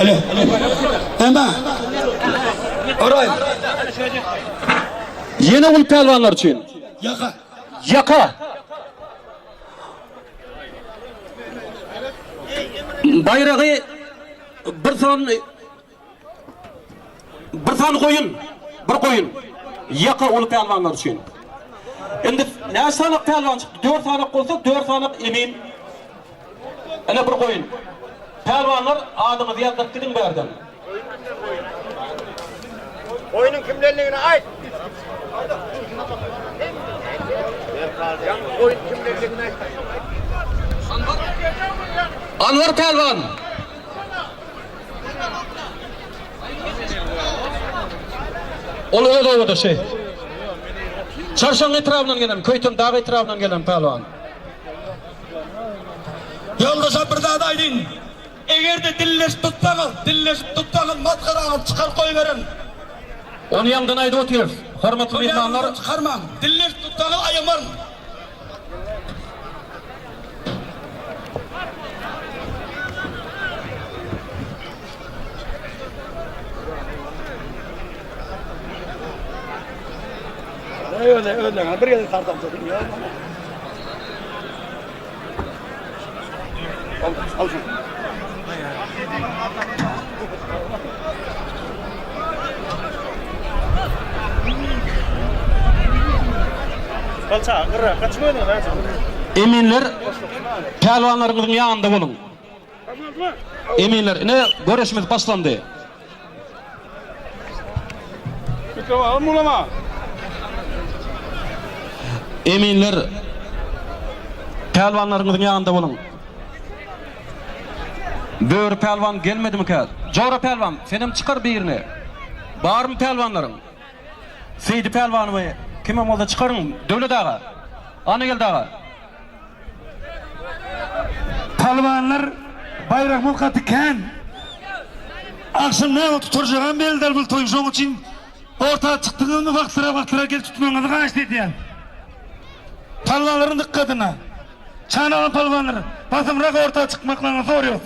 Alo. Ema. Oray. Ýene uly pälwanlar üçin. Ýaka. Ýaka. Baýragy bir san bir san goýun, bir goýun. Ýaka uly pälwanlar üçin. Indi näçe sanak pälwan çykdy? 4 sanak bolsa 4 sanak emin. Ene bir goýun. Pälwanlar adyňyzy ýazdyryp gidiň bärden. Goýnuň kimdenligini aýt. Goýun kimdenligini aýt. Anwar pälwan. Ol öz obadaşy. Çarşaň etrabyndan gelen, Köýten dag etrabyndan gelen pälwan. Ýoldaşa bir zat aýdyn. Eger-de dilleşip tutsaňyz, dilleşip tutsaňyz masgaraňyzy çykaryp goýberin. Ony ýaňdan aýdyp otyrys. Hormatly myhmanlar. Çykarmaň. Dilleşip tutsaňyz aýamaryn. Eminler, pälwanlaryňyzyň ýanynda boluň. Eminler, ine göreşimiz başlandy. Eminler, pälwanlaryňyzyň ýanynda boluň. Böri pälwan gelmedimikä? Jora pälwan, senem çykar birini. Barmy pälwanlaryň? Seýdi pälwany we kimem bolsa çykaryň, Döwlet aga. Annageldi aga. Pälwanlar baýragymyz gaty kän. Agşam näme tutarjagam belli däl bul toýuň şoň üçin orta çykdyňyzmy wagtlyrak wagtlyrak gelip tutmagyňyzy haýyşt edýän. Pälwanlaryň dykgatyna. Çanagan pälwanlar basymrak orta çykmaklaryňyzy soraýas.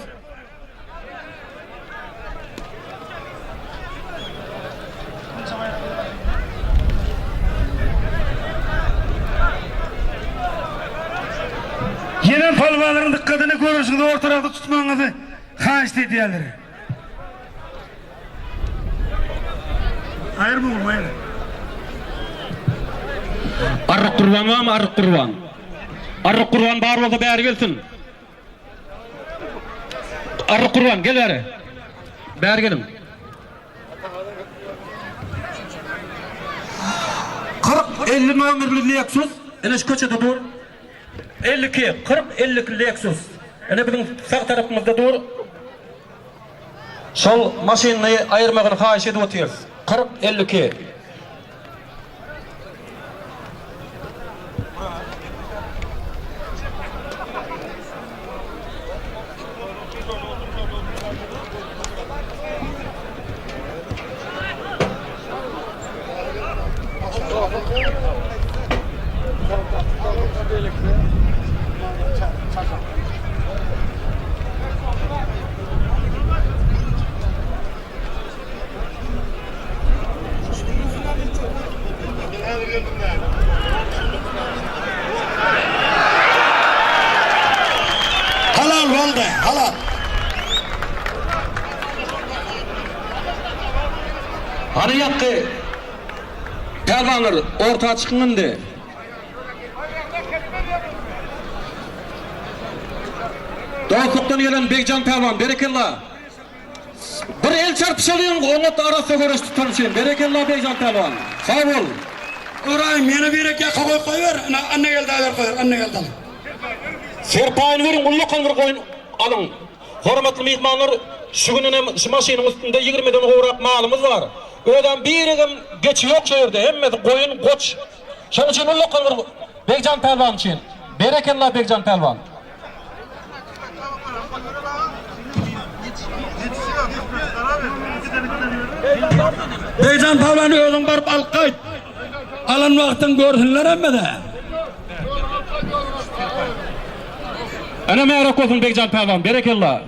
Ýene palwanlaryň dykgatyna göreşiňizi ortarakda tutmagyňyzy haýyşt edýärler. Aýyrma oglum, aýyr. Arryk Gurban barmy, Arryk Gurban? Arryk Gurban bar bolsa bäri gelsin. Arryk Gurban, gel bäri. Bäri geliň. 40 50 nomerli Lexus ene şu köçede dur. 52 40 52 Lexus. Ene biziň sag tarapymyzda dur. Şol maşynyny aýyrmagyny haýyş edip otyrys. 40 52. Halal boldy, halal. Hany ýakgy pälwanlar orta çykyň indi. Dostlukdan gelen Begjan pälwan berekella. Bir el çarpyşalyň oňat arassa göreş tutan üçin. Berekella Begjan pälwan. Sag bol. Ybraýym ýene birek ýaka goýup goýber. Ine Annageldi aýber goýber, Annageldi al. Serpaýyny beriň ullakan bir goýun alyň. Hormatly myhmanlar şu gün hem şu maşynyň üstünde ýigrimiden gowrak malymyz bar. Özem birigem geçi ýok şu ýerde hemmesi goýun goç. Şonuň üçin ullakan bir Begjan pälwan üçin. Berekella Begjan pälwan. Begjan pälwany özüň baryp alyp gaýt. Alan wagtyň görsünler hemmede. Ene märak bolsun Begjan pälwan. Berekella.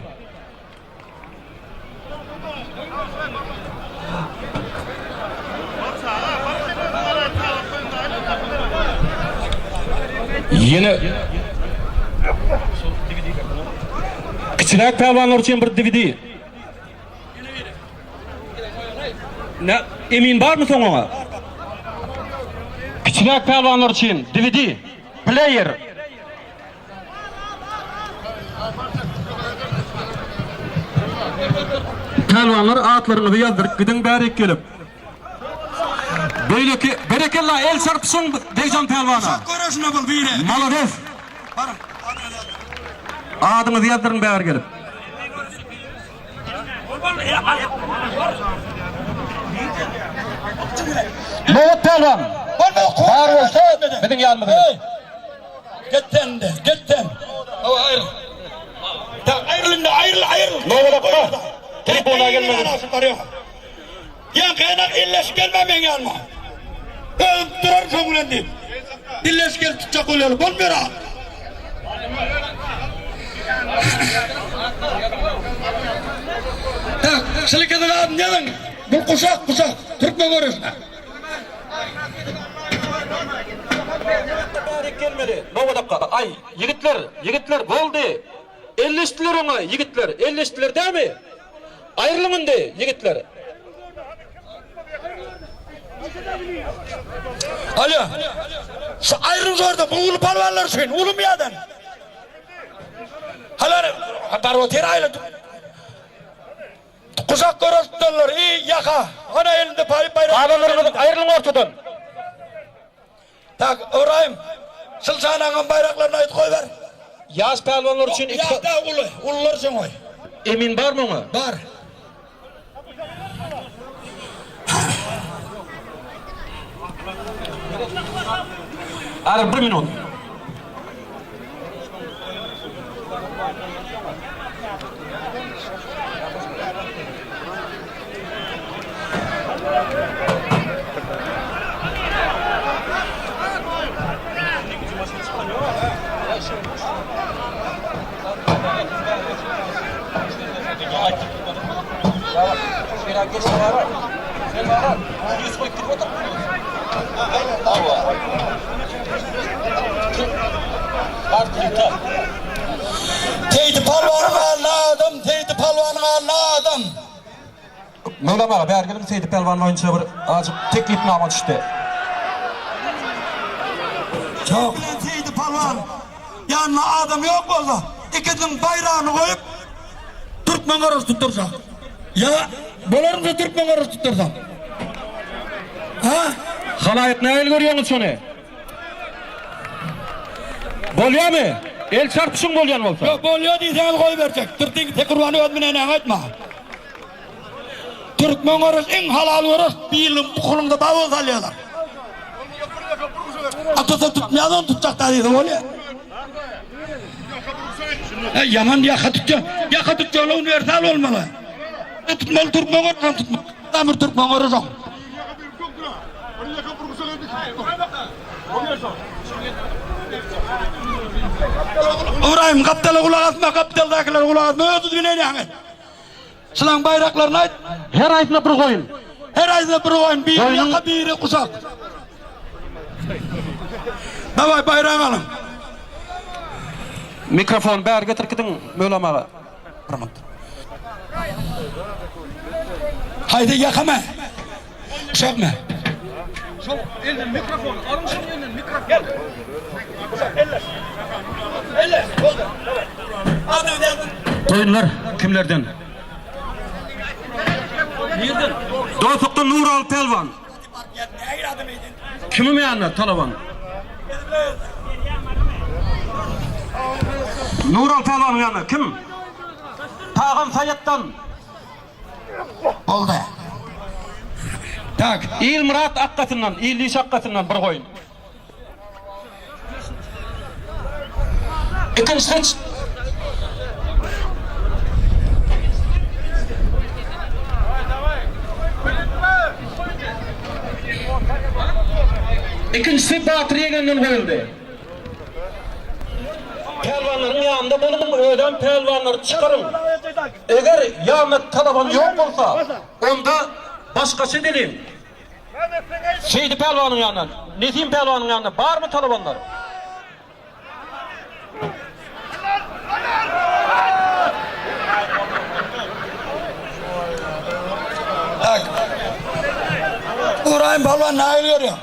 Ýene Kiçiräk pälwanlar üçin bir DVD. Ne emin barmy soň oňa? Kiçiräk pälwanlar üçin DVD player. Pälwanlar atlaryňyzy ýazdyryp gidiň bärik gelip. Beýleki berekella el çarpyşyň Begjan pälwana. Şak göreşine bul biri. Malades. Adyňyzy ýazdyryň bäri gelip. Nobat pälwan. Bar bolsa biziň ýanymyza gel. Git sen indi, git sen. Hawa aýryl. Ta aýryl indi, aýryl, aýryl. Nobatda tribuna gelmeli. Ýa gaýnak elleşip gelme meň ýanyma. Özüm duraryn şoň bilen diýip. Dilleşip gelip tutjak bolýarlar. Bolmaýar ha. Tak, şilikiniň adyny ýazyň. Bu guşak, guşak. Türkmen göreşine. Bärik gelmeli. Nowadakka. Aý, ýigitler, ýigitler, boldy. Elleşdiler oňa, ýigitler, elleşdiler dämi? Aýrylyň indi, ýigitler. Alýo. Şu aýryň şorda bu uly palwanlar üçin, uly miýadan. Halar, baryp otyr aýly. Guşak göreşipdirler, iý, ýaka. Ana elinde paýyp baýrak. Galanlaryňyz aýrylyň ortadan. Tak, Ybraýym, Sylçanaňam baýraklaryny aýdyp goýber. Ýaş pälwanlar üçin iki. Ýa-da uly, ulular üçin goý. Emin barmy oňa? Bar. Ary bir minut. Seýdi palwanyň alny adam, Seýdi palwanyň alny adam. Möwlam aga, bäri geliň, Seýdi pälwan boýunça bir azajyk teklipnama düşdi. Çok. Bilen Seýdi palwan ýanynda adam ýok bolsa, ikisiniň baýragyny goýup türkmen göreşi tutdurjak. Ýa bolarmyka türkmen göreşi tutdursak? Ha? Halaýyk nähili görýäňiz şony? Bolýamy? El çarpyşyň bolýan bolsa. Ýok, bolýa diýseňiz goýberjek. Dyrdyň Tekurwany öz bilen aýtma. Türkmen göreş iň halal göreş biriniň bukulynda bawul salýarlar. Atasa tutmaýan ony tutjak da diýse bolýar. He ýaman ýaka tutýar. Ýaka tutýan uniwersal bolmaly. Tutmaly türkmen göreşem tutmaly. Amir türkmen göreşem. Ybraýym gapdala gulak asma, gapdaldakylara gulak asma, özüňiz bilen ýaňy. Şulaň baýraklaryny aýt. Her aýsyna bir goýun. Her aýsyna bir goýun, biri ýaka, biri guşak. Daway baýragy alyň. Mikrofon bäri getir gidiň Möwlam aga. Haýsy ýakamy? Guşakmy? Şol elden mikrofony alyň şoň elinden mikrofon. Goýunlar kimlerden? Nirden? Dostlukdan Nuraly pälwan. Kimiň ýanynda talaban? Nuraly pälwanyň ýanynda kim? Tagam Saýatdan. Boldy. Tak. Ilmyrat akgasyndan, Ildiş akgasyndan bir goýun. Ikinjisi Ikinjisi Batyr ýegenden goýuldy. Pälwanlaryň ýanynda boluň, özem pälwanlary çykaryň. Eger ýanynda talaban ýok bolsa, onda başgaça edeliň. Seýdi pälwanyň ýanyna, Nesim pälwanyň ýanyna barmy talabanlar? Tak. Ybraýym palwan nähili görýäň?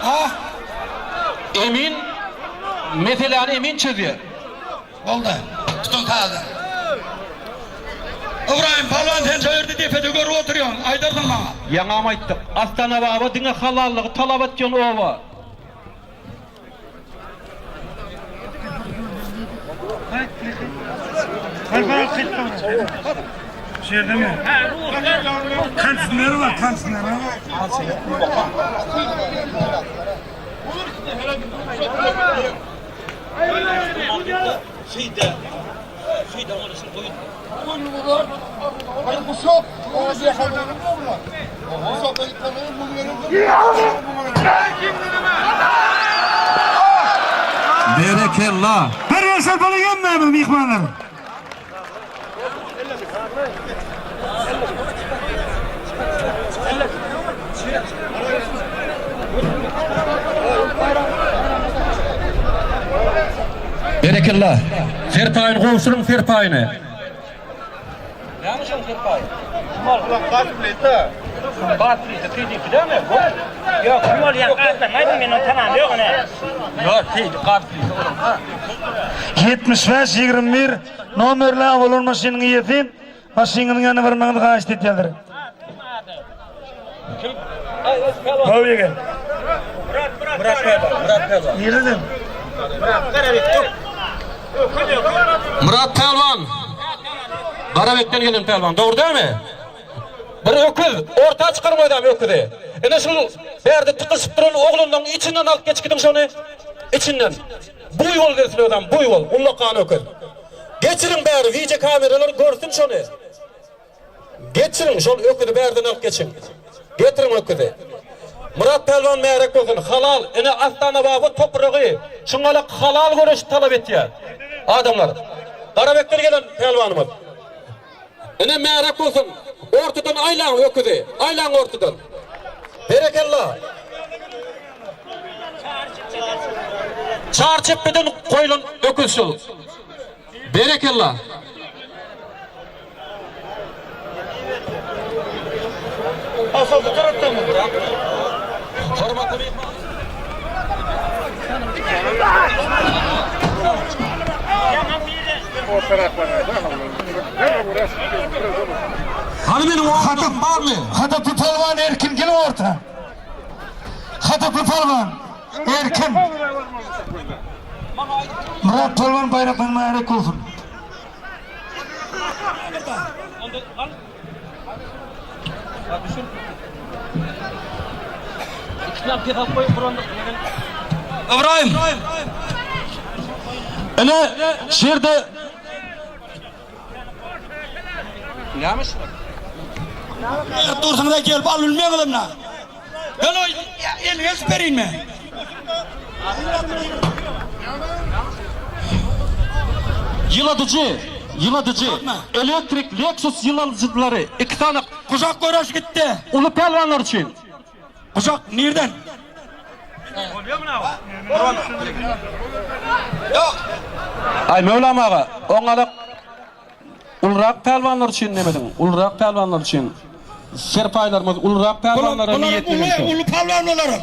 Ha? Emin meseläni emin çözýär. Boldy. Tutuň kazy. Ybraýym palwan sen şo ýerde depede görüp oturýaň. Aýdarsyň maňa. Ýaňam aýtdyk. Astanababa diňe halallygy talap etýän oba. Berekella! Bir ýaşar boluň hemmämiz myhmanlar. Berekella. Serpaýyny gowşuryň serpaýyny. Näme şoň serpaýy? Ýok, kim bolýan atlaryny aýdyň, men ony tanam ýok ine. Ýok, Seýdi Gazplyta onuň. 75 21 nomerli Avalon maşynyň eýesi maşynyň ýanyna barmagyňyzy haýyşt edýärler. Gowy ýigit. Murat Pälwan, Murat Pälwan. Nireden? Murat Pälwan. Garabekden gelen pälwan, dogry dälmi? Bir öküz, orta çykaryň özem öküzi. Ine şul bärde tykyşyp duran oglanlaryň içinden alyp geçip gidiň şony. Içinden. Buýwol gelsin özem, buýwol, ullakan öküz. Geçiriň bäri, wideo kameralar görsün şony. Geçiriň, şol öküzi bärden alyp geçiň. Getiriň öküzi. Myrat pälwan märek bolsun, halal, ine Astanababa topragy şuňalak halal göreşi talap etýär. Adamlar. Garabekden gelen pälwanymyz. Ine märek bolsun. Ortadan aýlaň öküzi. Aýlaň ortadan. Berekella. Çar çepbeden goýlan öküz şu. Berekella. Hormatly myhman. Hany meniň oglum barmy? Hataply palwan Erkin gel orta. Hataply palwan Erkin. Murat palwan baýraklar mübärek bolsun. Ybraýym. Ine, şu ýerde Dursuňyza gelip al bilmeňiz onda. Ýöne eliňe eltip berin men. Ýyladyjy, ýyladyjy, elektrik Lexus ýyladyjylary, iki sany Guşak göreş gitdi. Uly pälwanlar üçin. Guşak nirden? Ýok. Aý Möwlam aga, oňalak Ulurak pälwanlar üçin nemediň? Ulurak pälwanlar üçin. Serpaýlarymyz ulurak pälwanlara niýetlenen. Uly pälwan olaram.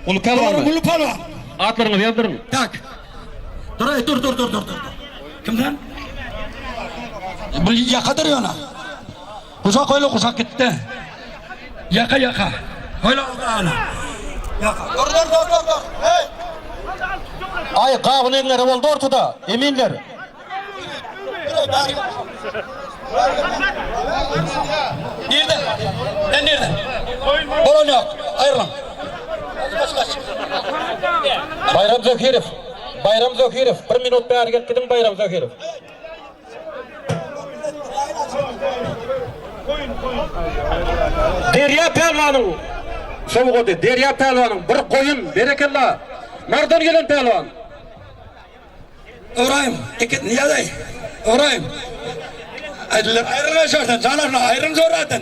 Uly pälwanmy? Uly pälwan. Atlaryňyzy ýazdyryň. Tak. Dur, dur, dur, dur, dur, dur. Kim sen? Bu ýakadyr ýöne. Guşak öyle guşak gitdi. Ýaka ýaka. Öyle ana. Ýaka. Dur dur dur dur dur. Hey. Aý, gawun eňleri boldy ortada. Eminler. Nirde? Sen nirde? Bolan ýok. Aýrylyň. Kaç kaç. Baýram Zöhirow. Baýram Zöhirow. Bir minut bäri gelip gidiň Baýram Zöhirow. Derýa pälwanyň sowgady. Derýa pälwanyň bir goýun. Berekella. Mardan gelen pälwan. Ybraýym, iki, ýazaý. Ybraýym. Aýdylar, aýrylma şordan, janaryna aýrylma şordan.